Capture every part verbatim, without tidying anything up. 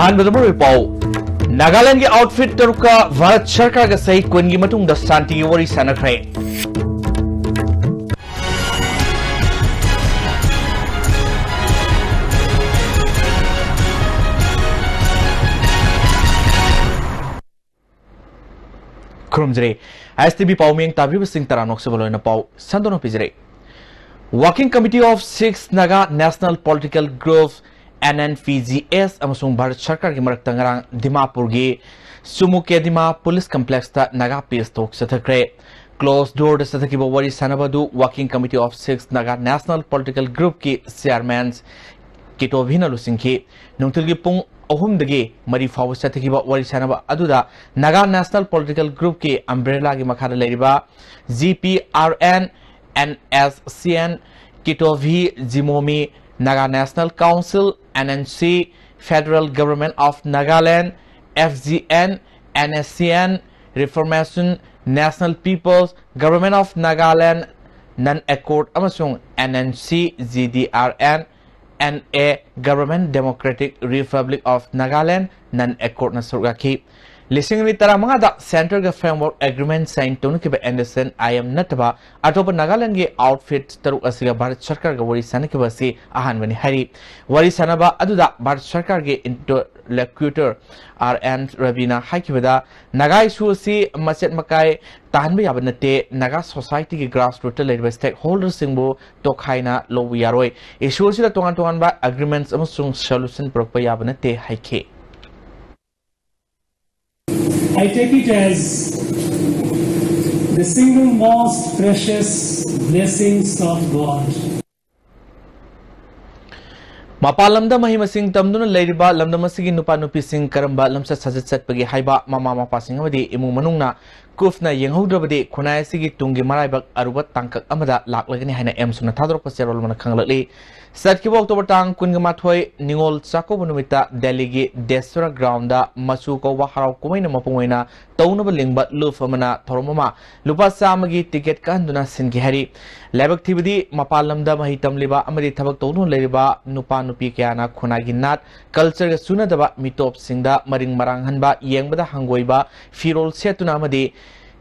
ꯑꯍꯥꯟꯕꯗ ꯃꯔꯨꯑꯣꯏ ꯄꯥꯎ꯫ ꯅꯥꯒꯥꯂꯦꯟꯒꯤ ꯑꯥꯎꯠꯐꯤꯠ ꯇꯔꯨꯛꯀ ꯚꯥꯔꯠ ꯁꯔꯀꯥꯔꯒ ꯆꯍꯤ ꯀꯨꯟꯒꯤ ꯃꯇꯨꯡꯗ ꯁꯥꯟꯇꯤꯒꯤ ꯋꯥꯔꯤ ꯁꯥꯟꯅꯈ꯭ꯔꯦ꯫ ꯈꯨꯔꯨꯝꯖꯔꯤ꯫ ꯑꯥꯏ ꯑꯦꯁ ꯇꯤ ꯚꯤ ꯄꯥꯎꯃꯤꯡ ꯇꯥꯕꯤꯕꯁꯤꯡ ꯇꯔꯥ ꯅꯣꯛꯆꯕ ꯂꯣꯏꯅ ꯄꯥꯎ ꯁꯟꯗꯣꯛꯅ ꯄꯤꯖꯔꯤ꯫ Working Committee of Six Naga National Political Group, N N P G S, ꯑꯃꯁꯨꯡ ꯚꯥꯔꯠ ꯁꯔꯀꯥꯔꯒꯤ ꯃꯔꯛꯇ ꯉꯔꯥꯡ ꯗꯤꯃꯥꯄꯨꯔꯒꯤ ꯆꯨꯃꯨꯀꯦꯗꯤꯃꯥ ꯄꯨꯂꯤꯁ ꯀꯝꯄ꯭ꯂꯦꯛꯁꯇ ꯅꯥꯒꯥ ꯄꯤꯁ ꯇꯣꯛ ꯆꯠꯊꯈ꯭ꯔꯦ꯫ Closed doorꯗ ꯆꯠꯊꯈꯤꯕ ꯋꯥꯔꯤ ꯁꯥꯟꯅꯕ ꯑꯗꯨ Working Committee of Six Naga National Political Groupꯀꯤ ꯆꯤꯌꯥꯔꯃꯦꯟ ꯀꯤꯇꯣꯚꯤꯅ ꯂꯨꯆꯤꯡꯈꯤ꯫ ꯅꯨꯡꯊꯤꯜꯒꯤ ꯄꯨꯡ ꯑꯍꯨꯝꯗꯒꯤ ꯃꯔꯤ ꯐꯥꯎꯕ ꯆꯠꯊꯈꯤꯕ ꯋꯥꯔꯤ ꯁꯥꯟꯅꯕ ꯑꯗꯨꯗ ꯅꯥꯒꯥ ꯅꯦꯁꯅꯦꯜ ꯄꯣꯂꯤꯇꯤꯀꯦꯜ ꯒ꯭ꯔꯨꯞꯀꯤ ꯑꯝꯕ꯭ꯔꯦꯂꯥꯒꯤ ꯃꯈꯥꯗ ꯂꯩꯔꯤꯕ G P R N, N S C N, Kitovi Jimomi, Naga National Council, N N C, Federal Government of Nagaland, F G N, N S C N, Reformation National People's Government of Nagaland, Non-Accord ꯑꯃꯁꯨꯡ N N C G D R N, N A, Government Democratic Republic of Nagaland, Non-Accordꯅ ꯁꯔꯨꯛ ꯌꯥꯈꯤ꯫ ꯂꯤꯁꯤꯡ ꯑꯅꯤ ꯇꯔꯥꯃꯉꯥꯗ ꯁꯦꯟꯇꯔꯒ framework agreement sign ꯇꯧꯅꯈꯤꯕ N S N I M ꯅꯠꯇꯕ ꯑꯇꯣꯞꯄ ꯅꯥꯒꯥꯂꯦꯟꯒꯤ ꯑꯥꯎꯠꯐꯤꯠ ꯇꯔꯨꯛ ꯑꯁꯤꯒ ꯚꯥꯔꯠ ꯁꯔꯀꯥꯔꯒ ꯋꯥꯔꯤ ꯁꯥꯟꯅꯈꯤꯕ ꯑꯁꯤ ꯑꯍꯥꯟꯕꯅꯤ ꯍꯥꯏꯔꯤ꯫ ꯋꯥꯔꯤ ꯁꯥꯟꯅꯕ ꯑꯗꯨꯗ ꯚꯥꯔꯠ ꯁꯔꯀꯥꯔꯒꯤ ꯏꯟꯇꯔꯂꯣꯀ꯭ꯌꯨꯇꯔ R N ꯔꯕꯤꯅ ꯍꯥꯏꯈꯤꯕꯗ, ꯅꯥꯒꯥ ꯏꯁꯨ ꯑꯁꯤ ꯃꯆꯦꯠ ꯃꯀꯥꯏ ꯇꯥꯍꯟꯕ ꯌꯥꯕ ꯅꯠꯇꯦ, ꯅꯥꯒꯥ ꯁꯣꯁꯥꯏꯇꯤꯒꯤ ꯒ꯭ꯔꯥꯁꯔꯨꯠꯇ ꯂꯩꯔꯤꯕ ꯁ꯭ꯇꯦꯛꯍꯣꯜꯗꯔꯁꯤꯡꯕꯨ ꯇꯣꯈꯥꯏꯅ ꯂꯧꯕ ꯌꯥꯔꯣꯏ꯫ ꯏꯁꯨ ꯑꯁꯤꯗ ꯇꯣꯉꯥꯟ ꯇꯣꯉꯥꯟꯕ ꯑꯦꯒ꯭ꯔꯤꯃꯦꯟꯠꯁ ꯑꯃꯁꯨꯡ ꯁꯣꯂꯨꯁꯟ ꯄꯨꯔꯛꯄ ꯌꯥꯕ ꯅꯠꯇꯦ ꯍꯥꯏꯈꯤ꯫ I take it as the single most precious blessings of God. ꯃꯄꯥꯟ ꯂꯝꯗ ꯃꯍꯩ ꯃꯁꯤꯡ ꯇꯝꯗꯨꯅ ꯂꯩꯔꯤꯕ ꯂꯝꯗꯝ ꯑꯁꯤꯒꯤ ꯅꯨꯄꯥ ꯅꯨꯄꯤꯁꯤꯡ ꯀꯔꯝꯕ ꯂꯝꯆꯠ ꯁꯥꯖꯠ ꯆꯠꯄꯒꯦ ꯍꯥꯏꯕ ꯃꯃꯥ ꯃꯄꯥꯁꯤꯡ ꯑꯃꯗꯤ ꯏꯃꯨꯡ ꯃꯅꯨꯡꯅ ꯀꯨꯞꯅ ꯌꯦꯡꯍꯧꯗ꯭ꯔꯕꯗꯤ ꯈꯨꯟꯅꯥꯏ ꯑꯁꯤꯒꯤ ꯇꯨꯡꯒꯤ ꯃꯔꯥꯏꯕꯛ ꯑꯔꯨꯕ ꯇꯥꯡꯀꯛ ꯑꯃꯗ ꯂꯥꯛꯂꯒꯅꯤ ꯍꯥꯏꯅ ꯑꯦꯝꯁꯨꯅ ꯊꯥꯗꯣꯔꯛꯄ ꯆꯦꯔꯣꯜ ꯑꯃꯅ ꯈꯪꯂꯛꯂꯤ꯫ ꯆꯠꯈꯤꯕ ꯑꯣꯛꯇꯣꯕꯔ ꯇꯥꯡ ꯀꯨꯟꯒ ꯃꯥꯊꯣꯏ, ꯅꯤꯉꯣꯜ ꯆꯥꯛꯀꯧꯕ ꯅꯨꯃꯤꯠꯇ ꯗꯦꯜꯂꯤꯒꯤ ꯗꯦꯁꯔꯥ ꯒ꯭ꯔꯥꯎꯟꯗ ꯃꯆꯨ ꯀꯧꯕ ꯍꯔꯥꯎ ꯀꯨꯝꯍꯩꯅ ꯃꯄꯨꯡ ꯑꯣꯏꯅ ꯇꯧꯅꯕ ꯂꯤꯡꯕ ꯂꯨꯞ ꯑꯃꯅ ꯊꯧꯔꯝ ꯑꯃ ꯂꯨꯄꯥ ꯆꯥꯝꯃꯒꯤ ꯇꯤꯀꯦꯠ ꯀꯛꯍꯟꯗꯨꯅ ꯁꯤꯟꯈꯤ ꯍꯥꯏꯔꯤ꯫ ꯂꯥꯏꯕꯛ ꯊꯤꯕꯗꯤ, ꯃꯄꯥꯟ ꯂꯝꯗ ꯃꯍꯩ ꯇꯝꯂꯤꯕ ꯑꯃꯗꯤ ꯊꯕꯛ ꯇꯧꯗꯨꯅ ꯂꯩꯔꯤꯕ ꯅꯨꯄꯥ ꯅꯨꯄꯤ ꯀꯌꯥꯅ ꯈꯨꯟꯅꯥꯏꯒꯤ ꯅꯥꯠ, ꯀꯜꯆꯔꯒ ꯆꯨꯅꯗꯕ ꯃꯤꯇꯣꯞꯁꯤꯡꯗ ꯃꯔꯤꯡ ꯃꯔꯥꯡꯍꯟꯕ, ꯌꯦꯡꯕꯗ ꯍꯪꯒꯣꯏꯕ ꯐꯤꯔꯣꯜ ꯁꯦꯠꯇꯨꯅ ꯑꯃꯗꯤ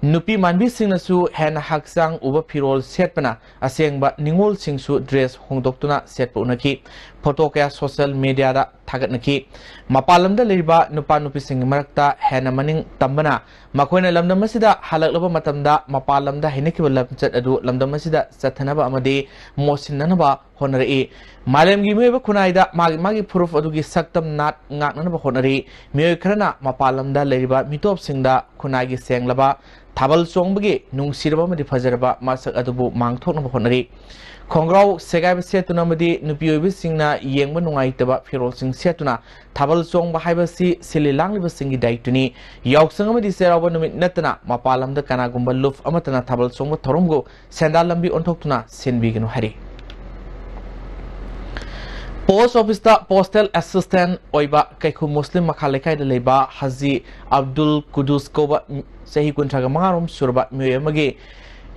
ꯅꯨꯄꯤ ꯃꯥꯟꯕꯤꯁꯤꯡꯅꯁꯨ ꯍꯦꯟꯅ ꯍꯛꯆꯥꯡ ꯎꯕ ꯐꯤꯔꯣꯜ ꯁꯦꯠꯄꯅ ꯑꯁꯦꯡꯕ ꯅꯤꯉꯣꯜꯁꯤꯡꯁꯨ ꯗ꯭ꯔꯦꯁ ꯍꯣꯡꯗꯣꯛꯇꯨꯅ ꯁꯦꯠꯄ ꯎꯅꯈꯤ꯫ ꯐꯣꯇꯣ ꯀꯌꯥ ꯁꯣꯁꯤꯌꯦꯜ ꯃꯤꯗꯤꯌꯥꯗ ꯊꯥꯒꯠꯅꯈꯤ꯫ ꯃꯄꯥꯟ ꯂꯝꯗ ꯂꯩꯔꯤꯕ ꯅꯨꯄꯥ ꯅꯨꯄꯤꯁꯤꯡꯒꯤ ꯃꯔꯛꯇ ꯍꯦꯟꯅ ꯃꯅꯤꯡ ꯇꯝꯕꯅ ꯃꯈꯣꯏꯅ ꯂꯝꯗꯝ ꯑꯁꯤꯗ ꯍꯜꯂꯛꯂꯕ ꯃꯇꯝꯗ ꯃꯄꯥꯟ ꯂꯝꯗ ꯍꯩꯅꯈꯤꯕ ꯂꯝꯆꯠ ꯑꯗꯨ ꯂꯝꯗꯝ ꯑꯁꯤꯗ ꯆꯠꯊꯅꯕ ꯑꯃꯗꯤ ꯃꯣꯠꯁꯤꯟꯅꯅꯕ ꯍꯣꯠꯅꯔꯛꯏ꯫ ꯃꯥꯂꯦꯝꯒꯤ ꯃꯤꯑꯣꯏꯕ ꯈꯨꯟꯅꯥꯏꯗ ꯃꯥꯒꯤ ꯃꯥꯒꯤ ꯐꯨꯔꯨꯞ ꯑꯗꯨꯒꯤ ꯁꯛꯇꯝ ꯅꯥꯠ ꯉꯥꯛꯅꯅꯕ ꯍꯣꯠꯅꯔꯤ꯫ ꯃꯤꯑꯣꯏ ꯈꯔꯅ ꯃꯄꯥꯟ ꯂꯝꯗ ꯂꯩꯔꯤꯕ ꯃꯤꯇꯣꯞꯁꯤꯡꯗ ꯈꯨꯟꯅꯥꯏꯒꯤ ꯁꯦꯡꯂꯕ ꯊꯥꯕꯜ ꯆꯣꯡꯕꯒꯤ ꯅꯨꯡꯁꯤꯔꯕ ꯑꯃꯗꯤ ꯐꯖꯔꯕ ꯃꯁꯛ ꯑꯗꯨꯕꯨ ꯃꯥꯡꯊꯣꯛꯅꯕ ꯍꯣꯠꯅꯔꯤ꯫ ꯈꯣꯡꯒ꯭ꯔꯥꯎ ꯁꯦꯒꯥꯏꯕ ꯁꯦꯠꯇꯨꯅ ꯑꯃꯗꯤ ꯅꯨꯄꯤ ꯑꯣꯏꯕꯁꯤꯡꯅ ꯌꯦꯡꯕ ꯅꯨꯡꯉꯥꯏꯇꯕ ꯐꯤꯔꯣꯜꯁꯤꯡ ꯁꯦꯠꯇꯨꯅ ꯊꯥꯕꯜ ꯆꯣꯡꯕ ꯍꯥꯏꯕꯁꯤ ꯁꯤꯜꯂꯤ ꯂꯥꯡꯂꯤꯕꯁꯤꯡꯒꯤ ꯗꯥꯏꯇ꯭ꯋꯅꯤ꯫ ꯌꯥꯎꯁꯪ ꯑꯃꯗꯤ ꯆꯩꯔꯥꯎꯕ ꯅꯨꯃꯤꯠ ꯅꯠꯇꯅ ꯃꯄꯥꯟ ꯂꯝꯗ ꯀꯅꯥꯒꯨꯝꯕ ꯂꯨꯞ ꯑꯃꯠꯇꯅ ꯊꯥꯕꯜ ꯆꯣꯡꯕ ꯊꯧꯔꯝꯕꯨ ꯁꯦꯟꯗꯥꯟ ꯂꯝꯕꯤ ꯑꯣꯟꯊꯣꯛꯇꯨꯅ ꯁꯤꯟꯕꯤꯒꯅꯨ ꯍꯥꯏꯔꯤ꯫ ꯄꯣꯁ ꯑꯣꯐꯤꯁꯇ ꯄꯣꯁꯇꯦꯜ ꯑꯦꯁꯤꯁꯇꯦꯟꯠ ꯑꯣꯏꯕ ꯀꯩꯈꯨ ꯃꯨꯁꯂꯤꯝ ꯃꯈꯥ ꯂꯩꯀꯥꯏꯗ ꯂꯩꯕ ꯍꯖꯤ ꯑꯕꯗꯨꯜ ꯀꯨꯗꯨꯁ ꯀꯧꯕ ꯆꯍꯤ ꯀꯨꯟꯊ꯭ꯔꯥꯒ ꯃꯉꯥꯔꯣꯝ ꯁꯨꯔꯕ ꯃꯤꯑꯣꯏ ꯑꯃꯒꯤ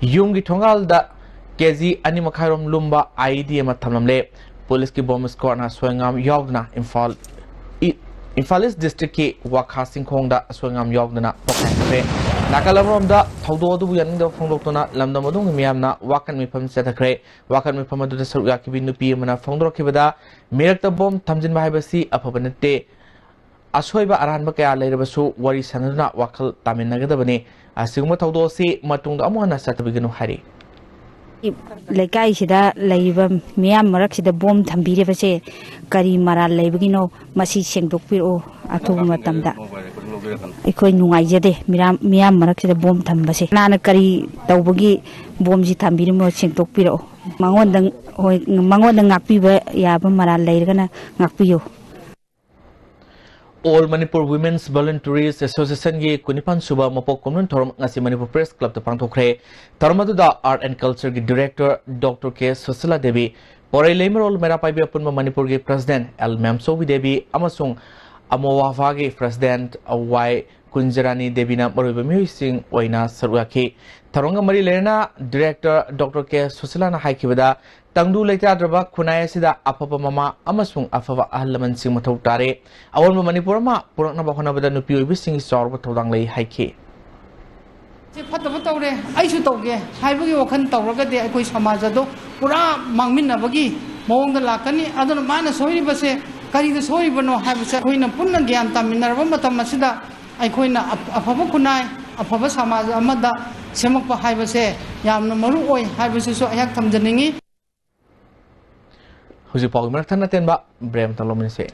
ꯌꯨꯝꯒꯤ ꯊꯣꯡꯒꯥꯜꯗ ꯀꯦꯖꯤ ꯑꯅꯤ ꯃꯈꯥꯏꯔꯣꯝ ꯂꯨꯝꯕ ꯑꯥꯏ ꯏ ꯗꯤ ꯑꯃ ꯊꯝꯂꯝꯂꯦ꯫ ꯄꯨꯂꯤꯁꯀꯤ ꯕꯣꯝ ꯁ꯭ꯀ꯭ꯋꯥꯗꯅ ꯑꯁꯣꯏ ꯑꯉꯥꯝ ꯌꯥꯎꯗꯅ ꯏꯝꯐꯥꯜ ꯏ-, ꯏꯝꯐꯥꯜ ꯏꯁ ꯗꯤꯁꯇ꯭ꯔꯤꯛꯀꯤ ꯋꯥꯈꯥ ꯆꯤꯡꯈꯣꯡꯗ ꯑꯁꯣꯏ ꯑꯉꯥꯝ ꯌꯥꯎꯗꯅ ꯄꯣꯈꯥꯏꯈ꯭ꯔꯦ꯫ ꯅꯥꯀꯜ ꯑꯃꯔꯣꯝꯗ ꯊꯧꯗꯣꯛ ꯑꯗꯨꯕꯨ ꯌꯥꯅꯤꯡꯗꯕ ꯐꯣꯡꯗꯣꯛꯇꯨꯅ ꯂꯝꯗꯝ ꯑꯗꯨꯒꯤ ꯃꯤꯌꯥꯝꯅ ꯋꯥꯀꯠ ꯃꯤꯐꯝ ꯆꯠꯊꯈ꯭ꯔꯦ꯫ ꯋꯥꯀꯠ ꯃꯤꯐꯝ ꯑꯗꯨꯗ ꯁꯔꯨꯛ ꯌꯥꯈꯤꯕꯤ ꯅꯨꯄꯤ ꯑꯃꯅ ꯐꯣꯡꯗꯣꯔꯛꯈꯤꯕꯗ, ꯃꯤꯔꯛꯇ ꯕꯣꯝ ꯊꯝꯖꯤꯟꯕ ꯍꯥꯏꯕꯁꯤ ꯑꯐꯕ ꯅꯠꯇꯦ꯫ ꯑꯁꯣꯏꯕ ꯑꯔꯥꯟꯕ ꯀꯌꯥ ꯂꯩꯔꯕꯁꯨ ꯋꯥꯔꯤ ꯁꯥꯟꯅꯗꯨꯅ ꯋꯥꯈꯜ ꯇꯥꯃꯤꯟꯅꯒꯗꯕꯅꯤ꯫ ꯑꯁꯤꯒꯨꯝꯕ ꯊꯧꯗꯣꯛ ꯑꯁꯤ ꯃꯇꯨꯡꯗ ꯑꯃꯨꯛ ꯍꯟꯅ ꯆꯠꯊꯕꯤꯒꯅꯨ ꯍꯥꯏꯔꯤ꯫ ꯂꯩꯀꯥꯏꯁꯤꯗ ꯂꯩꯔꯤꯕ ꯃꯤꯌꯥꯝ ꯃꯔꯛꯁꯤꯗ ꯕꯣꯝ ꯊꯝꯕꯤꯔꯤꯕꯁꯦ ꯀꯔꯤ ꯃꯔꯥꯜ ꯂꯩꯕꯒꯤꯅꯣ? ꯃꯁꯤ ꯁꯦꯡꯗꯣꯛꯄꯤꯔꯛꯑꯣ ꯑꯊꯨꯕ ꯃꯇꯝꯗ꯫ ꯑꯩꯈꯣꯏ ꯅꯨꯡꯉꯥꯏꯖꯗꯦ ꯃꯤꯔꯥꯝ-, ꯃꯤꯌꯥꯝ ꯃꯔꯛꯁꯤꯗ ꯕꯣꯝ ꯊꯝꯕꯁꯦ꯫ ꯀꯅꯥꯅ ꯀꯔꯤ ꯇꯧꯕꯒꯤ ꯕꯣꯝꯁꯤ ꯊꯝꯕꯤꯔꯤꯃꯣ? ꯁꯦꯡꯗꯣꯛꯄꯤꯔꯛꯑꯣ꯫ ꯃꯉꯣꯟꯗ, ꯍꯣꯏ, ꯃꯉꯣꯟꯗ ꯉꯥꯛꯄꯤꯕ ꯌꯥꯕ ꯃꯔꯥꯜ ꯂꯩꯔꯒꯅ ꯉꯥꯛꯄꯤꯌꯨ꯫ All Manipur Women's Volunteers Associationꯒꯤ ꯀꯨꯟꯅꯤꯄꯥꯟ ꯁꯨꯕ ꯃꯄꯣꯛ ꯀꯨꯝꯑꯣꯟ ꯊꯧꯔꯝ ꯉꯁꯤ ꯃꯅꯤꯄꯨꯔ ꯄ꯭ꯔꯦꯁ ꯀ꯭ꯂꯕꯇ ꯄꯥꯡꯊꯣꯛꯈ꯭ꯔꯦ꯫ ꯊꯧꯔꯝ ꯑꯗꯨꯗ Art and Cultureꯒꯤ Director Doctor K Sushila Devi, ꯄꯣꯔꯩ ꯂꯩꯃꯔꯣꯜ ꯃꯩꯔꯥ ꯄꯥꯏꯕꯤ ꯑꯄꯨꯟꯕ ꯃꯅꯤꯄꯨꯔꯒꯤ ꯄ꯭ꯔꯁꯤꯗꯦꯟꯠ ꯑꯦꯜ ꯃꯦꯝꯆꯧꯕꯤ ꯗꯦꯕꯤ ꯑꯃꯁꯨꯡ ꯑꯃꯣꯋꯥꯐꯥꯒꯤ ꯄ꯭ꯔꯁꯤꯗꯦꯟꯠ ꯋꯥꯏ ꯀꯨꯟꯖꯔꯥꯅꯤ ꯗꯦꯕꯤꯅ ꯃꯔꯨꯑꯣꯏꯕ ꯃꯤꯑꯣꯏꯁꯤꯡ ꯑꯣꯏꯅ ꯁꯔꯨꯛ ꯌꯥꯈꯤ꯫ ꯊꯧꯔꯝꯒ ꯃꯔꯤ ꯂꯩꯅꯅ ꯗꯤꯔꯦꯛꯇꯔ ꯗꯣꯛꯇꯔ ꯀꯦ ꯁꯨꯁꯤꯂꯥꯅ ꯍꯥꯏꯈꯤꯕꯗ, ꯇꯪꯗꯨ ꯂꯩꯇꯥꯗ꯭ꯔꯕ ꯈꯨꯟꯅꯥꯏ ꯑꯁꯤꯗ ꯑꯐꯕ ꯃꯃꯥ ꯑꯃꯁꯨꯡ ꯑꯐꯕ ꯑꯍꯜ ꯂꯃꯟꯁꯤꯡ ꯃꯊꯧ ꯇꯥꯔꯦ꯫ ꯑꯑꯣꯟꯕ ꯃꯅꯤꯄꯨꯔ ꯑꯃ ꯄꯨꯔꯛꯅꯕ ꯍꯣꯠꯅꯕꯗ ꯅꯨꯄꯤ ꯑꯣꯏꯕꯤꯁꯤꯡꯒꯤ ꯆꯥꯎꯔꯕ ꯊꯧꯗꯥꯡ ꯂꯩ ꯍꯥꯏꯈꯤ꯫ ꯁꯤ ꯐꯠꯇꯕ ꯇꯧꯔꯦ, ꯑꯩꯁꯨ ꯇꯧꯒꯦ ꯍꯥꯏꯕꯒꯤ ꯋꯥꯈꯜ ꯇꯧꯔꯒꯗꯤ ꯑꯩꯈꯣꯏ ꯁꯃꯥꯖ ꯑꯗꯣ ꯄꯨꯔꯥ ꯃꯥꯡꯃꯤꯟꯅꯕꯒꯤ ꯃꯑꯣꯡꯗ ꯂꯥꯛꯀꯅꯤ꯫ ꯑꯗꯨꯅ ꯃꯥꯅ ꯁꯣꯏꯔꯤꯕꯁꯦ ꯀꯔꯤꯗ ꯁꯣꯏꯔꯤꯕꯅꯣ ꯍꯥꯏꯕꯁꯦ ꯑꯩꯈꯣꯏꯅ ꯄꯨꯟꯅ ꯒ꯭ꯌꯥꯟ ꯇꯥꯃꯤꯟꯅꯔꯕ ꯃꯇꯝ ꯑꯁꯤꯗ ꯑꯩꯈꯣꯏꯅ ꯑꯐ-, ꯑꯐꯕ ꯈꯨꯟꯅꯥꯏ, ꯑꯐꯕ ꯁꯃꯥꯖ ꯑꯃꯗ ꯁꯦꯝꯃꯛꯄ ꯍꯥꯏꯕꯁꯦ ꯌꯥꯝꯅ ꯃꯔꯨ ꯑꯣꯏ ꯍꯥꯏꯕꯁꯤꯁꯨ ꯑꯩꯍꯥꯛ ꯊꯝꯖꯅꯤꯡꯏ꯫ ꯍꯧꯖꯤꯛ ꯄꯥꯎꯒꯤ ꯃꯔꯛ ꯊꯠꯅ ꯇꯦꯟꯕ ꯕ꯭ꯔꯦꯛ ꯑꯃꯇ ꯂꯧꯃꯤꯟꯅꯁꯤ꯫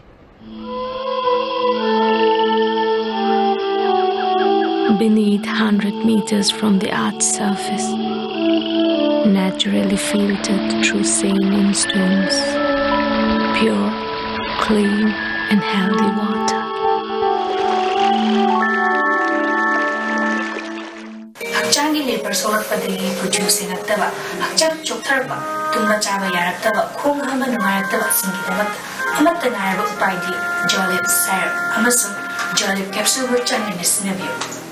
Beneath hundred meters from the earth's surface, naturally filtered through saline stones, pure, clean and healthy water. ꯍꯛꯆꯥꯡꯒꯤ ꯂꯦꯄꯔ ꯁꯣꯛꯂꯛꯄꯗꯒꯤ ꯀꯨꯆꯨ ꯁꯦꯡꯉꯛꯇꯕ, ꯍꯛꯆꯥꯡ ꯆꯣꯛꯊꯔꯛꯄ, ꯇꯨꯝꯕ ꯆꯥꯕ ꯌꯥꯔꯛꯇꯕ, ꯈꯣꯡ ꯍꯥꯝꯕ ꯅꯨꯡꯉꯥꯏꯔꯛꯇꯕꯁꯤꯡꯒꯤꯗꯃꯛ ꯑꯃꯠꯇ ꯉꯥꯏꯔꯕ ꯎꯄꯥꯏꯗꯤ ꯖꯣꯂꯤꯞ ꯁꯥꯏꯔꯞ ꯑꯃꯁꯨꯡ ꯖꯣꯂꯤꯞ ꯀꯦꯞꯁꯨꯜꯕꯨ ꯆꯥꯡ ꯅꯥꯏꯅ ꯁꯤꯖꯤꯟꯅꯕꯤꯌꯨ꯫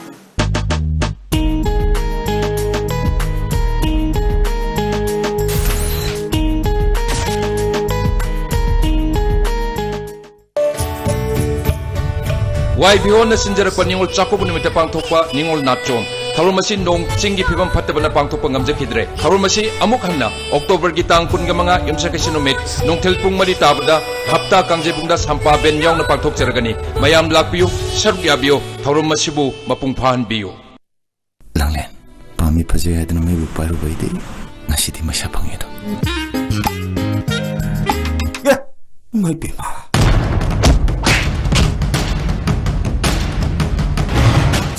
ꯋꯥꯏ ꯚꯤ ꯑꯣꯅ ꯁꯤꯟꯖꯔꯛꯄ ꯅꯤꯉꯣꯜ ꯆꯥꯛꯀꯧꯕ ꯅꯨꯃꯤꯠꯇ ꯄꯥꯡꯊꯣꯛꯄ ꯅꯤꯉꯣꯜ ꯅꯥꯆꯣꯝ꯫ ꯊꯧꯔꯝ ꯑꯁꯤ ꯅꯣꯡ ꯆꯤꯡꯒꯤ ꯐꯤꯕꯝ ꯐꯠꯇꯕꯅ ꯄꯥꯡꯊꯣꯛꯄ ꯉꯝꯖꯈꯤꯗ꯭ꯔꯦ꯫ ꯊꯧꯔꯝ ꯑꯁꯤ ꯑꯃꯨꯛ ꯍꯟꯅ ꯑꯣꯛꯇꯣꯕꯔꯒꯤ ꯇꯥꯡ ꯀꯨꯟꯃꯉꯥ, ꯌꯨꯝꯁꯀꯩꯁ ꯅꯨꯃꯤꯠ, ꯅꯨꯡꯊꯤꯜ ꯄꯨꯡ ꯃꯔꯤ ꯇꯥꯕꯗ ꯍꯞꯇꯥ ꯀꯥꯡꯖꯩꯕꯨꯡꯗ ꯁꯝꯄꯥ ꯕꯦꯟ ꯌꯥꯎꯅ ꯄꯥꯡꯊꯣꯛꯆꯔꯒꯅꯤ꯫ ꯃꯌꯥꯝ ꯂꯥꯛꯄꯤꯌꯨ, ꯁꯔꯨꯛ ꯌꯥꯕꯤꯌꯨ, ꯊꯧꯔꯝ ꯑꯁꯤꯕꯨ ꯃꯄꯨꯡ ꯐꯥꯍꯟꯕꯤꯌꯨ꯫ ꯂꯥꯡꯂꯦꯟ, ꯄꯥꯝꯃꯤ ꯐꯖꯩ ꯍꯥꯏꯗꯨꯅ ꯃꯩꯕꯨ ꯄꯥꯏꯔꯨꯕꯩꯗꯤ ꯉꯁꯤꯗꯤ ꯃꯩꯁꯥ ꯐꯪꯉꯦꯗꯣ꯫ ꯑꯦ! ꯏꯃꯥ ꯏꯕꯦꯝꯃ!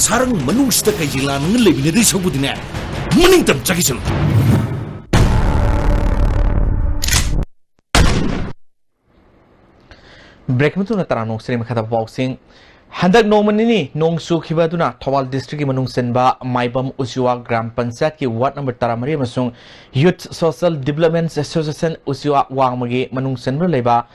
ꯁꯥꯔꯪ ꯃꯅꯨꯡꯁꯤꯗ ꯀꯩ ꯂꯥꯟꯅ ꯂꯩꯃꯤꯟꯅꯗꯣꯏ ꯁꯔꯨꯛꯄꯨꯗꯤꯅꯦ, ꯃꯅꯤꯡ ꯇꯝ ꯆꯠꯈꯤꯁꯅꯨ꯫ ꯕ꯭ꯔꯦꯛ ꯃꯇꯨꯡꯗ ꯇꯔꯥꯅꯣ ꯁꯤꯅꯦ ꯃꯈꯥ ꯇꯥꯕ ꯄꯥꯎꯁꯤꯡ꯫ ꯍꯟꯗꯛ ꯅꯣꯡꯃ ꯅꯤꯅꯤ ꯅꯣꯡ ꯆꯨꯈꯤꯕ ꯑꯗꯨꯅ ꯊꯧꯕꯥꯜ district ꯀꯤ ꯃꯅꯨꯡ ꯆꯟꯕ ꯃꯥꯏꯕꯝ ꯎꯆꯤꯋꯥ ꯒ꯭ꯔꯥꯝ ꯄꯟꯆꯥꯌꯠꯀꯤ ward number ꯇꯔꯥꯃꯔꯤ ꯑꯃꯁꯨꯡ Youth Social Development Association ꯎꯆꯤꯋꯥ ꯋꯥꯡꯃꯒꯤ ꯃꯅꯨꯡ ꯆꯟꯕ ꯂꯩꯕ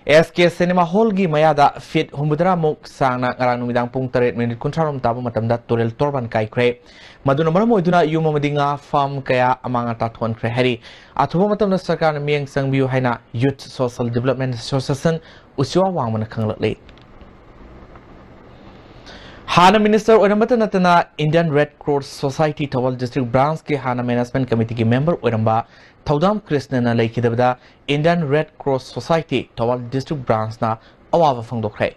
S K Cinema Hall ꯒꯤ ꯃꯌꯥꯗ feet ꯍꯨꯝꯐꯨꯇꯔꯥ ꯃꯨꯛ ꯁꯥꯡꯅ ꯉꯔꯥꯡ ꯅꯨꯃꯤꯗꯥꯡ ꯄꯨꯡ ꯇꯔꯦꯠ minute ꯀꯨꯟꯊ꯭ꯔꯥ ꯔꯣꯝ ꯇꯥꯕ ꯃꯇꯝꯗ ꯇꯨꯔꯦꯜ ꯇꯣꯔꯕꯥꯟ ꯀꯥꯏꯈ꯭ꯔꯦ꯫ ꯃꯗꯨꯅ ꯃꯔꯝ ꯑꯣꯏꯗꯨꯅ ꯌꯨꯝ ꯑꯃꯗꯤ ꯉꯥ farm ꯀꯌꯥ ꯑꯃꯥꯡ ꯑꯇꯥ ꯊꯣꯛꯍꯟꯈ꯭ꯔꯦ ꯍꯥꯏꯔꯤ꯫ ꯑꯊꯨꯕ ꯃꯇꯝꯗ ꯁꯔꯀꯥꯔꯅ ꯃꯤꯠꯌꯦꯡ ꯆꯪꯕꯤꯌꯨ ꯍꯥꯏꯅ Youth Social Development Association ꯎꯆꯤꯋꯥ ꯋꯥꯡꯃꯅ ꯈꯪꯂꯛꯂꯤ꯫ ꯍꯥꯟꯅ minister ꯑꯣꯏꯔꯝꯕꯇ ꯅꯠꯇꯅ Indian Red Cross Society Thoubal district branch ꯀꯤ ꯍꯥꯟꯅ management committee ꯒꯤ member ꯑꯣꯏꯔꯝꯕ ꯊꯧꯗꯥꯝ ꯀ꯭ꯔꯤꯁꯅꯅ ꯂꯩꯈꯤꯗꯕꯗ Indian Red Cross Society Thoubal district branch ꯅ ꯑꯋꯥꯕ ꯐꯣꯡꯗꯣꯛꯈ꯭ꯔꯦ꯫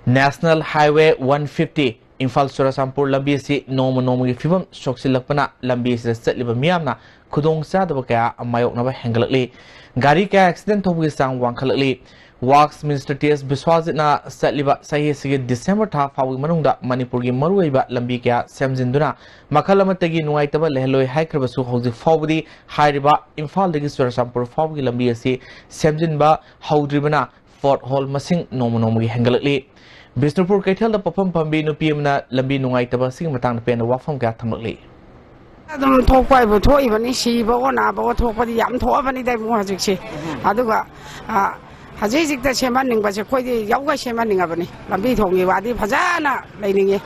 National Highway one fifty Imphal Churachandpur ꯂꯝꯕꯤ ꯑꯁꯤ ꯅꯣꯡꯃ ꯅꯣꯡꯃꯒꯤ ꯐꯤꯕꯝ ꯁꯣꯛꯆꯤꯜꯂꯛꯄꯅ ꯂꯝꯕꯤ ꯑꯁꯤꯗ ꯆꯠꯂꯤꯕ ꯃꯤꯌꯥꯝꯅ ꯈꯨꯗꯣꯡꯆꯥꯗꯕ ꯀꯌꯥ ꯃꯥꯌꯣꯛꯅꯕ ꯍꯦꯟꯒꯠꯂꯛꯂꯤ꯫ ꯒꯥꯔꯤ ꯀꯌꯥ accident ꯊꯧꯕꯒꯤ ꯆꯥꯡ ꯋꯥꯡꯈꯠꯂꯛꯂꯤ꯫ Works Minister T S ꯕꯤꯁ꯭ꯋꯥꯖꯤꯠꯅ ꯆꯠꯂꯤꯕ ꯆꯍꯤ ꯑꯁꯤꯒꯤ December ꯊꯥ ꯐꯥꯎꯕꯒꯤ ꯃꯅꯨꯡꯗ ꯃꯅꯤꯄꯨꯔꯒꯤ ꯃꯔꯨꯑꯣꯏꯕ ꯂꯝꯕꯤ ꯀꯌꯥ ꯁꯦꯝꯖꯤꯟꯗꯨꯅ ꯃꯈꯜ ꯑꯃꯠꯇꯒꯤ ꯅꯨꯡꯉꯥꯏꯇꯕ ꯂꯩꯍꯜꯂꯣꯏ ꯍꯥꯏꯈ꯭ꯔꯕꯁꯨ ꯍꯧꯖꯤꯛ ꯐꯥꯎꯕꯗꯤ ꯍꯥꯏꯔꯤꯕ ꯏꯝꯐꯥꯜꯗꯒꯤ ꯆꯨꯔꯆꯥꯟꯄꯨꯔ ꯐꯥꯎꯕꯒꯤ ꯂꯝꯕꯤ ꯑꯁꯤ ꯁꯦꯝꯖꯤꯟꯕ ꯍꯧꯗ꯭ꯔꯤꯕꯅ pothole ꯃꯁꯤꯡ ꯅꯣꯡꯃ ꯅꯣꯡꯃꯒꯤ ꯍꯦꯟꯒꯠꯂꯛꯂꯤ꯫ ꯕꯤꯁꯅꯨꯄꯨꯔ ꯀꯩꯊꯦꯜꯗ ꯄꯣꯠꯐꯝ ꯐꯝꯕꯤ ꯅꯨꯄꯤ ꯑꯃꯅ ꯂꯝꯕꯤ ꯅꯨꯡꯉꯥꯏꯇꯕ ꯑꯁꯤꯒꯤ ꯃꯇꯥꯡꯗ ꯄꯦꯟꯗ ꯋꯥꯐꯝ ꯀꯌꯥ ꯊꯝꯂꯛꯂꯤ꯫ ꯑꯗꯨꯝ ꯊꯣꯛꯄ ꯍꯥꯏꯕꯨ ꯊꯣꯛꯏꯕꯅꯤ, ꯁꯤꯕꯑꯣ ꯅꯥꯕꯑꯣ ꯊꯣꯛꯄꯗꯤ ꯌꯥꯝ ꯊꯣꯛꯑꯕꯅꯤꯗ ꯏꯕꯨꯡ ꯍꯧꯖꯤꯛꯁꯦ꯫ ꯑꯗꯨꯒ, ꯑ, ꯍꯧꯖꯤꯛ ꯍꯧꯖꯤꯛꯇ ꯁꯦꯝꯍꯟꯅꯤꯡꯕꯁꯦ ꯑꯩꯈꯣꯏꯗꯤ ꯌꯥꯎꯒ ꯁꯦꯝꯍꯟꯅꯤꯡꯉꯕꯅꯤ꯫ ꯂꯝꯕꯤ ꯊꯣꯡꯒꯤ ꯋꯥꯗꯤ ꯐꯖꯅ ꯂꯩꯅꯤꯡꯉꯤ꯫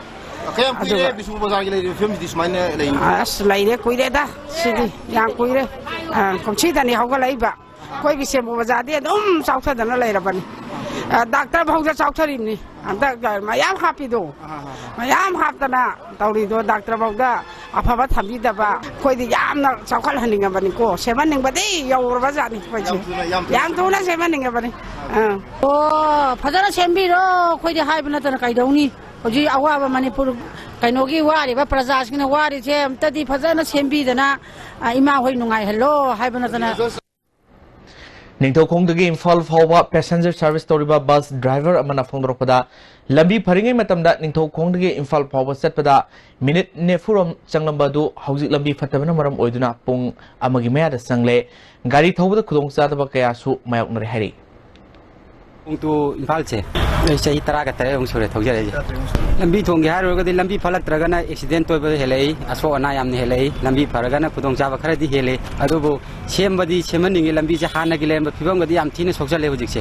ꯀꯌꯥꯝ ꯀꯨꯏꯔꯦ ꯑꯗꯨꯒ ꯕꯤꯁꯅꯨꯄꯨꯔ ꯕꯖꯥꯔꯒꯤ ꯂꯩꯔꯤꯕ ꯐꯤꯕꯝꯁꯤꯗꯤ ꯁꯨꯃꯥꯏꯅ ꯂꯩ? ꯑꯁ, ꯂꯩꯔꯦ, ꯀꯨꯏꯔꯦꯗ꯫ ꯁꯤꯗꯤ ꯌꯥꯝ ꯀꯨꯏꯔꯦ꯫ ꯑ, ꯀꯨꯝꯁꯤꯗꯅꯤ ꯍꯧꯒꯠꯂꯛꯏꯕ꯫ ꯑꯩꯈꯣꯏ ꯕꯤꯁꯦꯝꯄꯨꯔ ꯕꯖꯥꯔꯗꯤ ꯑꯗꯨꯝ ꯆꯥꯎꯊꯗꯅ ꯂꯩꯔꯕꯅꯤ꯫ ꯑ, ꯗꯥꯛꯇꯔ ꯐꯥꯎꯗ ꯆꯥꯎꯊꯔꯤꯕꯅꯤ꯫ ꯍꯟꯗꯛ ꯃꯌꯥꯝ ꯍꯥꯞꯄꯤꯗꯣ, ꯃꯌꯥꯝ ꯍꯥꯞꯇꯅ ꯇꯧꯔꯤꯗꯣ, ꯗꯥꯛꯇꯔ ꯐꯥꯎꯗ ꯑꯐꯕ ꯊꯝꯕꯤꯗꯕ꯫ ꯑꯩꯈꯣꯏꯗꯤ ꯌꯥꯝꯅ ꯆꯥꯎꯈꯠꯍꯟꯅꯤꯡꯉꯕꯅꯤꯀꯣ, ꯁꯦꯝꯍꯟꯅꯤꯡꯕꯗꯤ ꯌꯧꯔꯕꯖꯥꯠꯅꯤ ꯑꯩꯈꯣꯏꯁꯦ꯫ ꯌꯥꯝ ꯊꯨꯅ, ꯌꯥꯝ ꯊꯨꯅ꯫ ꯌꯥꯝ ꯊꯨꯅ ꯁꯦꯝꯍꯟꯅꯤꯡꯉꯕꯅꯤ꯫ ꯑꯥ꯫ ꯑꯣ, ꯐꯖꯅ ꯁꯦꯝꯕꯤꯔꯣ, ꯑꯩꯈꯣꯏꯗꯤ ꯍꯥꯏꯕ ꯅꯠꯇꯅ ꯀꯩꯗꯧꯅꯤ? ꯍꯧꯖꯤꯛ ꯑꯋꯥꯕ ꯃꯅꯤꯄꯨꯔ ꯀꯩꯅꯣꯒꯤ ꯋꯥꯔꯤꯕ ꯄ꯭ꯔꯖꯥꯁꯤꯡꯅ ꯋꯥꯔꯤꯁꯦ ꯑꯝꯇꯗꯤ ꯐꯖꯅ ꯁꯦꯝꯕꯤꯗꯅ, ꯑ, ꯏꯃꯥ ꯍꯣꯏ ꯅꯨꯡꯉꯥꯏꯍꯜꯂꯣ ꯍꯥꯏꯕ ꯅꯠꯇꯅ꯫ ꯅꯤꯡꯊꯧꯈꯣꯡꯗꯒꯤ ꯏꯝꯐꯥꯜ ꯐꯥꯎꯕ passenger service ꯇꯧꯔꯤꯕ bus driver ꯑꯃꯅ ꯐꯣꯡꯗꯣꯔꯛꯄꯗ, ꯂꯝꯕꯤ ꯐꯔꯤꯉꯩ ꯃꯇꯝꯗ ꯅꯤꯡꯊꯧꯈꯣꯡꯗꯒꯤ ꯏꯝꯐꯥꯜ ꯐꯥꯎꯕ ꯆꯠꯄꯗ minute ꯅꯤꯐꯨ ꯔꯣꯝ ꯆꯪꯂꯝꯕ ꯑꯗꯨ ꯍꯧꯖꯤꯛ ꯂꯝꯕꯤ ꯐꯠꯇꯕꯅ ꯃꯔꯝ ꯑꯣꯏꯗꯨꯅ ꯄꯨꯡ ꯑꯃꯒꯤ ꯃꯌꯥꯗ ꯆꯪꯂꯦ꯫ ꯒꯥꯔꯤ ꯊꯧꯕꯗ ꯈꯨꯗꯣꯡꯆꯥꯗꯕ ꯀꯌꯥꯁꯨ ꯃꯥꯌꯣꯛꯅꯔꯦ ꯍꯥꯏꯔꯤ꯫ ꯄꯨꯡ ꯇꯨ ꯏꯝꯐꯥꯜꯁꯦ ꯑꯩ ꯆꯍꯤ ꯇꯔꯥꯒ ꯇꯔꯦꯠꯃꯨꯛ ꯁꯨꯔꯦ ꯊꯧꯖꯔꯛꯏꯁꯦ꯫ ꯂꯝꯕꯤ ꯊꯣꯡꯒꯤ ꯍꯥꯏꯔꯨꯔꯒꯗꯤ ꯂꯝꯕꯤ ꯐꯠꯂꯛꯇ꯭ꯔꯒꯅ ꯑꯦꯛꯁꯤꯗꯦꯟ ꯇꯣꯏꯕ ꯍꯦꯜꯂꯛꯏ, ꯑꯁꯣꯛ ꯑꯅꯥ ꯌꯥꯝꯅ ꯍꯦꯜꯂꯛꯏ꯫ ꯂꯝꯕꯤ ꯐꯔꯒꯅ ꯈꯨꯗꯣꯡꯆꯥꯕ ꯈꯔꯗꯤ ꯍꯦꯜꯂꯤ, ꯑꯗꯨꯕꯨ ꯁꯦꯝꯕꯗꯤ ꯁꯦꯝꯍꯟꯅꯤꯡꯉꯤ꯫ ꯂꯝꯕꯤꯁꯦ ꯍꯥꯟꯅꯒꯤ ꯂꯩꯔꯝꯕ ꯐꯤꯕꯝꯒꯗꯤ ꯌꯥꯝ ꯊꯤꯅ ꯁꯣꯛꯆꯜꯂꯦ ꯍꯧꯖꯤꯛꯁꯦ꯫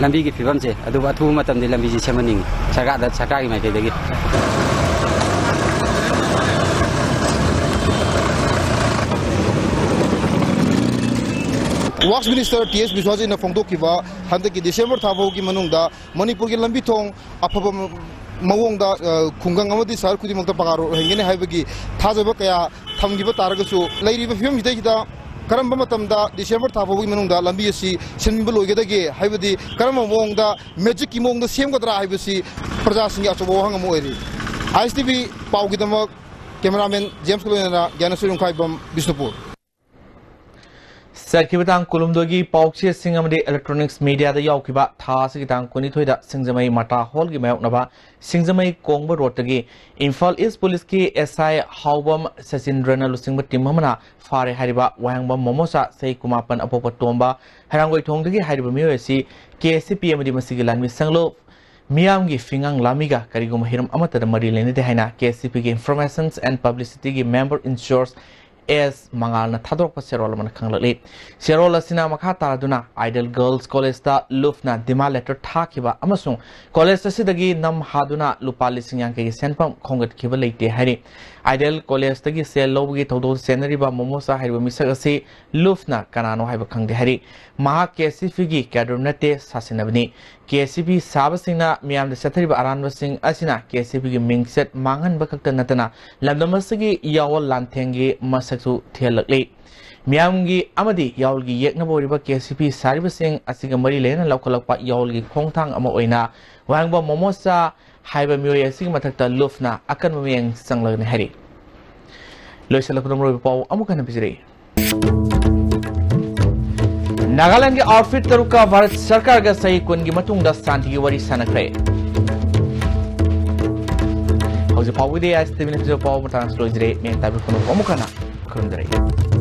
ꯂꯝꯕꯤꯒꯤ ꯐꯤꯕꯝꯁꯦ ꯑꯗꯨꯕꯨ ꯑꯊꯨꯕ ꯃꯇꯝꯗꯤ ꯂꯝꯕꯤꯁꯦ ꯁꯦꯝꯍꯟꯅꯤꯡꯉꯤ ꯁꯔꯀꯥꯔꯗ, ꯁꯔꯀꯥꯔꯒꯤ ꯃꯥꯏꯀꯩꯗꯒꯤ꯫ ꯋꯥꯛꯁ ꯃꯤꯅꯤꯁꯇꯔ ꯇꯤ ꯑꯦꯁ ꯕꯤꯁ꯭ꯋꯥꯖꯤꯠꯅ ꯐꯣꯡꯗꯣꯛꯈꯤꯕ ꯍꯟꯗꯛꯀꯤ ꯗꯤꯁꯦꯝꯕꯔ ꯊꯥ ꯐꯥꯎꯒꯤ ꯃꯅꯨꯡꯗ ꯃꯅꯤꯄꯨꯔꯒꯤ ꯂꯝꯕꯤ ꯊꯣꯡ ꯑꯐꯕ ꯃꯑꯣꯡꯗ, ꯑ, ꯈꯨꯡꯒꯪ ꯑꯃꯗꯤ ꯁꯍꯔ ꯈꯨꯗꯤꯡꯃꯛꯇ ꯄꯀꯥ ꯔꯣꯗ ꯑꯣꯏꯍꯟꯒꯅꯤ ꯍꯥꯏꯕꯒꯤ ꯊꯥꯖꯕ ꯀꯌꯥ ꯊꯝꯈꯤꯕ ꯇꯥꯔꯒꯁꯨ, ꯂꯩꯔꯤꯕ ꯐꯤꯕꯝꯁꯤꯗꯩꯁꯤꯗ ꯀꯔꯝꯕ ꯃꯇꯝꯗ ꯗꯤꯁꯦꯝꯕꯔ ꯊꯥ ꯐꯥꯎꯕꯒꯤ ꯃꯅꯨꯡꯗ ꯂꯝꯕꯤ ꯑꯁꯤ ꯁꯤꯟꯕ ꯂꯣꯏꯒꯗꯒꯦ ꯍꯥꯏꯕꯗꯤ ꯀꯔꯝꯕ ꯃꯑꯣꯡꯗ, ꯃꯦꯖꯤꯛꯀꯤ ꯃꯑꯣꯡꯗ ꯁꯦꯝꯒꯗ꯭ꯔꯥ ꯍꯥꯏꯕꯁꯤ ꯄ꯭ꯔꯖꯥꯁꯤꯡꯒꯤ ꯑꯆꯧꯕ ꯋꯥꯍꯪ ꯑꯃ ꯑꯣꯏꯔꯤ꯫ ꯑꯥꯏ ꯑꯦꯁ ꯇꯤ ꯚꯤ ꯄꯥꯎꯒꯤꯗꯃꯛ ꯀꯦꯃꯦꯔꯥꯃꯦꯟ ꯖꯦꯝꯁꯀ ꯂꯣꯏꯅꯅ ꯒ꯭ꯌꯥꯅꯦꯁꯣꯔ ꯌꯨꯝꯈꯥꯏꯕꯝ, ꯕꯤꯁꯅꯨꯄꯨꯔ꯫ ꯆꯠꯈꯤꯕ ꯇꯥꯡ ꯀꯨꯟꯍꯨꯝꯗꯣꯏꯒꯤ ꯄꯥꯎꯆꯦꯁꯤꯡ ꯑꯃꯗꯤ electronics media ꯗ ꯌꯥꯎꯈꯤꯕ ꯊꯥ ꯑꯁꯤꯒꯤ ꯇꯥꯡ ꯀꯨꯟꯅꯤꯊꯣꯏꯗ ꯁꯤꯡꯖꯃꯩ ꯃꯇꯥ ꯍꯣꯜꯒꯤ ꯃꯥꯌꯣꯛꯅꯕ ꯁꯤꯡꯖꯃꯩ ꯀꯣꯡꯕ ꯔꯣꯗꯇꯒꯤ ꯏꯝꯐꯥꯜ ꯏꯁ ꯄꯨꯂꯤꯁꯀꯤ ꯑꯦꯁ ꯑꯥꯏ ꯍꯥꯎꯕꯝ ꯁꯆꯤꯟꯗ꯭ꯔꯅ ꯂꯨꯆꯤꯡꯕ ꯇꯤꯝ ꯑꯃꯅ ꯐꯥꯔꯦ ꯍꯥꯏꯔꯤꯕ ꯋꯥꯍꯦꯡꯕꯝ ꯃꯣꯃꯣꯆꯥ ꯆꯍꯤ ꯀꯨꯟꯃꯥꯄꯟ ꯑꯄꯣꯛꯄ ꯇꯣꯝꯕ ꯍꯩꯔꯥꯡꯒꯣꯏꯊꯣꯡꯗꯒꯤ ꯍꯥꯏꯔꯤꯕ ꯃꯤꯑꯣꯏ ꯑꯁꯤ ꯀꯦ ꯑꯦꯁ ꯁꯤ ꯄꯤ ꯑꯃꯗꯤ ꯃꯁꯤꯒꯤ ꯂꯥꯟꯃꯤ ꯁꯪꯂꯨꯞ ꯃꯤꯌꯥꯝꯒꯤ ꯐꯤꯉꯥꯡ ꯂꯥꯝꯃꯤꯒ ꯀꯔꯤꯒꯨꯝꯕ ꯍꯤꯔꯝ ꯑꯃꯠꯇꯗ ꯃꯔꯤ ꯂꯩꯅꯗꯦ ꯍꯥꯏꯅ ꯀꯦ ꯑꯦꯁ ꯁꯤ ꯄꯤ ꯒꯤ Informations and Publicity ꯒꯤ member in charge ꯑꯦꯁ ꯃꯉꯥꯜꯅ ꯊꯥꯗꯣꯔꯛꯄ ꯆꯦꯔꯣꯜ ꯑꯃꯅ ꯈꯪꯂꯛꯂꯤ꯫ ꯆꯦꯔꯣꯜ ꯑꯁꯤꯅ ꯃꯈꯥ ꯇꯥꯔꯗꯨꯅ Ideal Girls College ꯇ ꯂꯨꯐꯅ demand letter ꯊꯥꯈꯤꯕ ꯑꯃꯁꯨꯡ college ꯑꯁꯤꯗꯒꯤ ꯅꯝ ꯍꯥꯗꯨꯅ ꯂꯨꯄꯥ ꯂꯤꯁꯤꯡ ꯌꯥꯡꯈꯩꯒꯤ ꯁꯦꯟꯐꯝ ꯈꯣꯝꯒꯠꯈꯤꯕ ꯂꯩꯇꯦ ꯍꯥꯏꯔꯤ꯫ Ideal College ꯇꯒꯤ ꯁꯦꯜ ꯂꯧꯕꯒꯤ ꯊꯧꯗꯣꯛꯇ ꯆꯦꯟꯅꯔꯤꯕ ꯃꯣꯃꯣꯆꯥ ꯍꯥꯏꯔꯤꯕ ꯃꯤꯁꯛ ꯑꯁꯤ ꯂꯨꯐꯅ ꯀꯅꯥꯅꯣ ꯍꯥꯏꯕ ꯈꯪꯗꯦ ꯍꯥꯏꯔꯤ꯫ ꯃꯍꯥꯛ ꯀꯦ ꯑꯦꯁ ꯁꯤ ꯄꯤ ꯒꯤ cadre ꯅꯠꯇꯦ, ꯁꯥꯁꯤꯟꯅꯕꯅꯤ꯫ ꯀꯦ ꯑꯦꯁ ꯁꯤ ꯄꯤ ꯁꯥꯕꯁꯤꯡꯅ ꯃꯤꯌꯥꯝꯗ ꯆꯠꯊꯔꯤꯕ ꯑꯔꯥꯟꯕꯁꯤꯡ ꯑꯁꯤꯅ ꯀꯦ ꯑꯦꯁ ꯁꯤ ꯄꯤ ꯒꯤ ꯃꯤꯡꯆꯠ ꯃꯥꯡꯍꯟꯕ ꯈꯛꯇ ꯅꯠꯇꯅ ꯂꯝꯗꯝ ꯑꯁꯤꯒꯤ ꯌꯥꯑꯣꯜ ꯂꯥꯟꯊꯦꯡꯒꯤ ꯃꯁꯛꯁꯨ ꯊꯤꯍꯜꯂꯛꯂꯤ꯫ ꯃꯤꯌꯥꯝꯒꯤ ꯑꯃꯗꯤ ꯌꯥꯑꯣꯜꯒꯤ ꯌꯦꯛꯅꯕ ꯑꯣꯏꯔꯤꯕ ꯀꯦ ꯑꯦꯁ ꯁꯤ ꯄꯤ ꯁꯥꯔꯤꯕꯁꯤꯡ ꯑꯁꯤꯒ ꯃꯔꯤ ꯂꯩꯅꯅ ꯂꯧꯈꯠꯂꯛꯄ ꯌꯥꯑꯣꯜꯒꯤ ꯈꯣꯡꯊꯥꯡ ꯑꯃ ꯑꯣꯏꯅ ꯋꯥꯍꯦꯡꯕꯝ ꯃꯣꯃꯣꯆꯥ ꯍꯥꯏꯕ ꯃꯤꯑꯣꯏ ꯑꯁꯤꯒꯤ ꯃꯊꯛꯇ ꯂꯨꯐꯅ ꯑꯀꯟꯕ ꯃꯤꯠꯌꯦꯡ ꯆꯪꯂꯒꯅꯤ ꯍꯥꯏꯔꯤ꯫ ꯂꯣꯏꯁꯤꯜꯂꯛꯄꯗ ꯃꯔꯨꯑꯣꯏꯕ ꯄꯥꯎ ꯑꯃꯨꯛ ꯍꯟꯅ ꯄꯤꯖꯔꯛꯏ꯫ ꯅꯥꯒꯥꯂꯦꯟꯒꯤ outfit ꯇꯔꯨꯛꯀ ꯚꯥꯔꯠ ꯁꯔꯀꯥꯔꯒ ꯆꯍꯤ ꯀꯨꯟꯒꯤ ꯃꯇꯨꯡꯗ ꯁꯥꯟꯇꯤꯒꯤ ꯋꯥꯔꯤ ꯁꯥꯟꯅꯈ꯭ꯔꯦ꯫ ꯍꯧꯖꯤꯛ ꯐꯥꯎꯕꯒꯤꯗꯤ ꯑꯥꯏ ꯑꯦꯁ ꯇꯤ ꯚꯤꯅ ꯄꯤꯖꯕ ꯄꯥꯎ ꯃꯇꯥꯡ ꯑꯁꯤꯗ ꯂꯣꯏꯖꯔꯦ꯫ ꯃꯌꯦꯛ ꯇꯥꯕꯤ ꯈꯨꯅꯨ ꯑꯃꯨꯛ ꯍꯟꯅ ꯈꯨꯔꯨꯝꯖꯔꯤ꯫